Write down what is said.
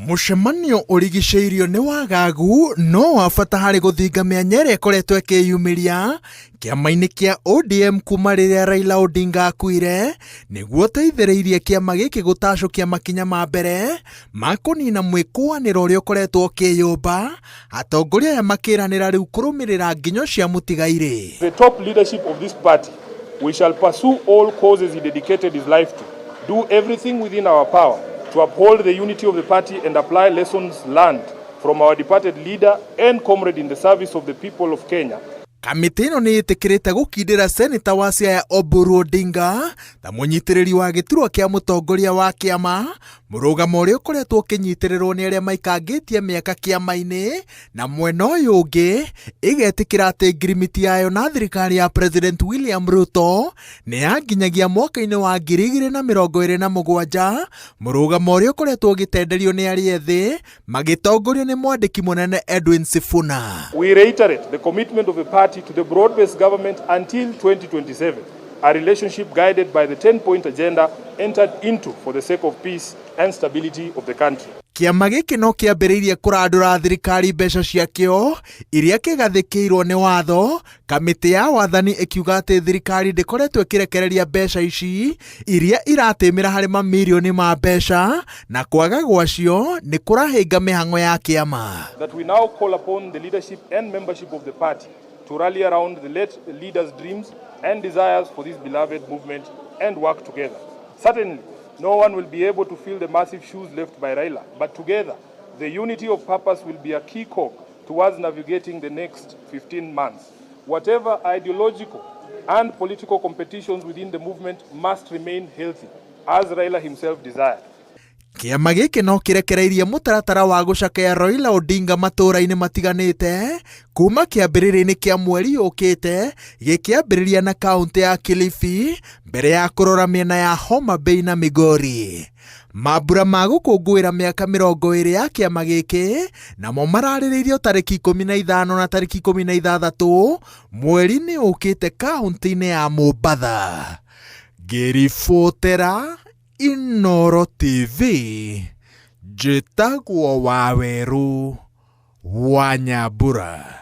Mũcemanio ũrigicĩirio nĩ wagagu no wa bata harĩ gũthinga mĩanya ĩrĩa ĩkoretwo ĩkĩyumĩria kĩama-inĩ kĩa ODM kuma rĩrĩa Raila Odinga akuire, nĩguo ũteithĩrĩirie kĩama gĩkĩ gũtacũkia makinya ma mbere ma kũnina mwĩkũanĩro ũrĩa ũkoretwo ũkĩyũmba, atongoria aya makĩranĩra rĩu kũrũmĩrĩra nginyo cia mũtigairĩ. The top leadership of this party, we shall pursue all causes he dedicated his life to, do everything within our power to uphold the unity of the party and apply lessons learned from our departed leader and comrade in the service of the people of Kenya. Kamĩtĩ ĩno nĩ ĩtĩkĩrĩte gũkindĩra Seneta wa Siaya Oburu Odinga ta mũnyitĩrĩri wa gĩturwa kĩa mũtongoria wa kĩama, mũrũgamo ũrĩa ũkoretwo ũkĩnyitĩrĩrwo nĩ arĩa maikangĩtie mĩaka kĩama-inĩ, na mwena ũyũ ũngĩ ĩgetĩkĩra atĩ ngirimiti yayo na thirikari ya President William Ruto nĩ ya nginyagia mwaka-inĩ wa 2027, mũrũgamo ũrĩa ũkoretwo ũgĩtenderio nĩ arĩa ethĩ magĩtongorio nĩ mwandĩki mũnene Edwin Sifuna. We reiterate the commitment of the party to the broad-based government until 2027, a relationship guided by the 10-point agenda entered into for the sake of peace and stability of the country. Kĩama gĩkĩ no kĩambĩrĩirie kũrandũra thirikari mbeca ciakĩo iria kĩgathĩkĩirwo nĩ watho, kamĩtĩ ya wathani ĩkiuga atĩ thirikari ndĩkoretwo ĩkĩrekereria mbeca ici iria iratĩmĩra harĩ mamirioni ma mbeca, na kwaga gwacio nĩ kũrahĩnga mĩhang'o ya kĩama. That we now call upon the leadership and membership of the party to rally around the late leader's dreams and desires for this beloved movement and work together. Certainly, no one will be able to fill the massive shoes left by Raila, but together, the unity of purpose will be a key cog towards navigating the next 15 months. Whatever ideological and political competitions within the movement must remain healthy, as Raila himself desired. Kĩama gĩkĩ no kĩrekereirie mũtaratara wa gũcakaya Raila Odinga matũũra-inĩ matiganĩte kuma kĩambĩrĩria-inĩ kĩa mweri ũkĩte, gĩkĩambĩrĩria na kaũntĩ ya Kilifi mbere ya kũrora mĩena ya Homa Bay na Migori. Mambura ma gũkũngũĩra mĩaka 20 ya kĩama gĩkĩ namo mararĩrĩirio tarĩki 15 na tarĩki 16 mweri-inĩ ũkĩte kaũntĩ-inĩ ya Mombatha. Ngĩribotera Inooro TV, njĩtagwo Wawerũ wa Nyambura.